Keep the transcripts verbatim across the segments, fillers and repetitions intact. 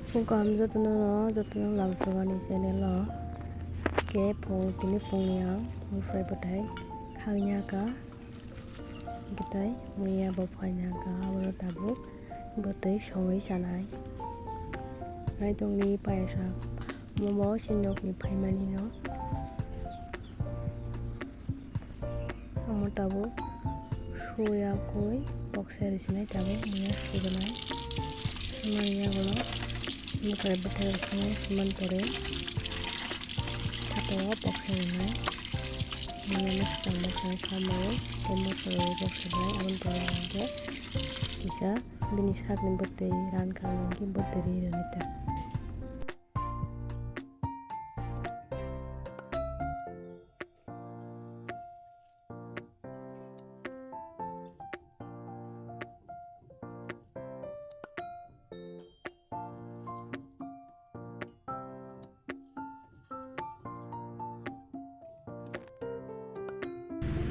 Phung kaham jotono no, jotono lamsogani channel o. Ke phung tini phungni ang mui fry bwthai khagnya kha. Kitai muya bo phaina kha, abono tabuk bwtwi songwi chanai. Naitongni payasa momo sinokni phaimani no. Omo tabuk suya koi boksa risinai tabuk muya suganai. Sumani yagulo mukai bwthai risinai suman pore. Hato boksa rinai. Muya no swkang boksa samai tei mosla rok boksa bai aboni pore hwnkhe kisa bini sakni bwtwi ran kha hwnkhe bwtwi ri rwnai ta.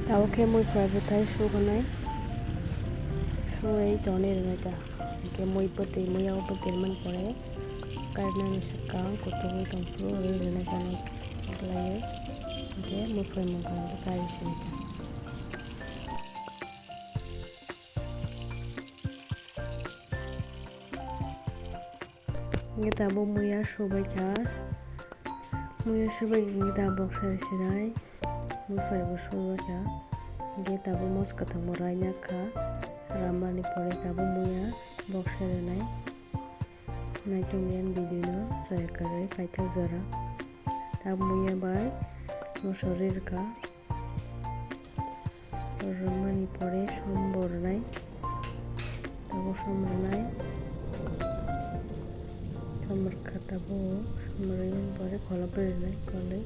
Tabuk khe mui fry bwthai suganai, suwi tonwi rwnai ta. Hwnkhe mui bwtwi, muya o bwtwi rwmani pore karinani swkang kutung tongphuru rwi rwnai ta, nai khlaiwi. Hwnkhe mui fry mung kha hwnkhe kari sini ta. Hingke tabuk muya subai kha, muya subai hingke tabuk boksa sinai, bufai bo subai kha, hingke tabuk mos kwthang bo raina kha, ramani pore tabuk muya boksa rinai, naitukni ang video no chaya kwrwi paithak jora, tabuk muya bai mosori rwkha. Rwmani pore som bo rwnai. Tabuk som rwnai. Som rwkha tabuk. Som rwmani pore kholobwi rwnai, kolwi.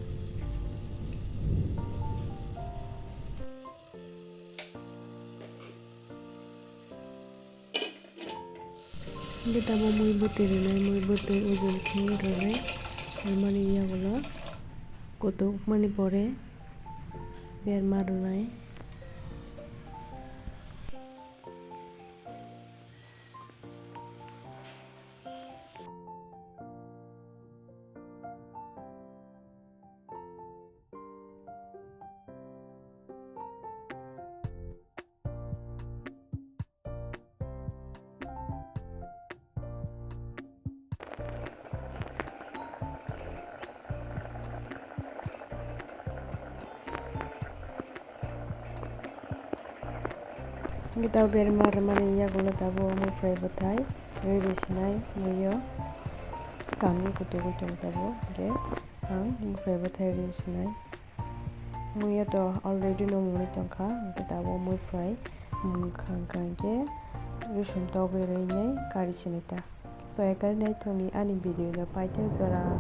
Hingke tabuk mui bwtwi rwnai, mui bwtwi ujol khe rwnai. Rwmani yagulo kotormani pore berma rwnai. Hingke tabuk berma rwmani yagulo tabuk mui fry bwthai ready sinai muiyo kami kutu kutung tabuk hingke ang mui fry bwthai ready sinai. Muiya to already no mungwi tongkha, hingke tabuk mui fry mungkha hingkha hingke rusum togwi rwinai kari sinita. So, ekari naithokni ani video no paithak jora.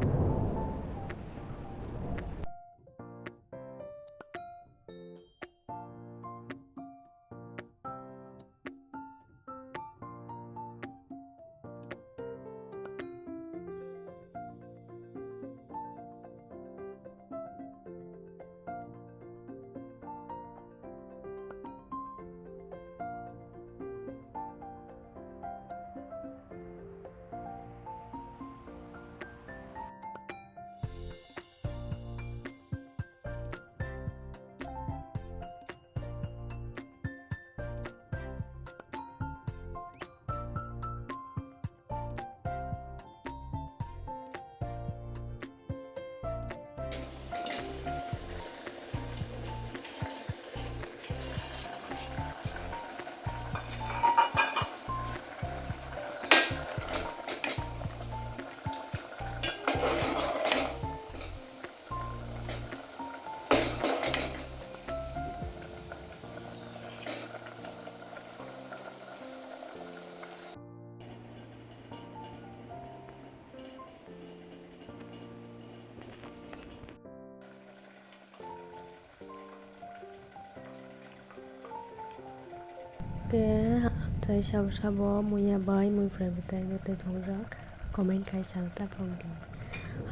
Ke chai sabo sabo muiya bai mui fry bwtai bwtai thongjak. Comment khai sal ta phang di.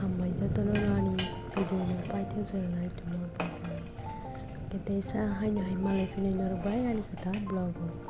Hambai jotono ani video no paithak jora nai tongma bagwi. Ke teisa haino hai malai phino norok bai ani kwtal vlog o.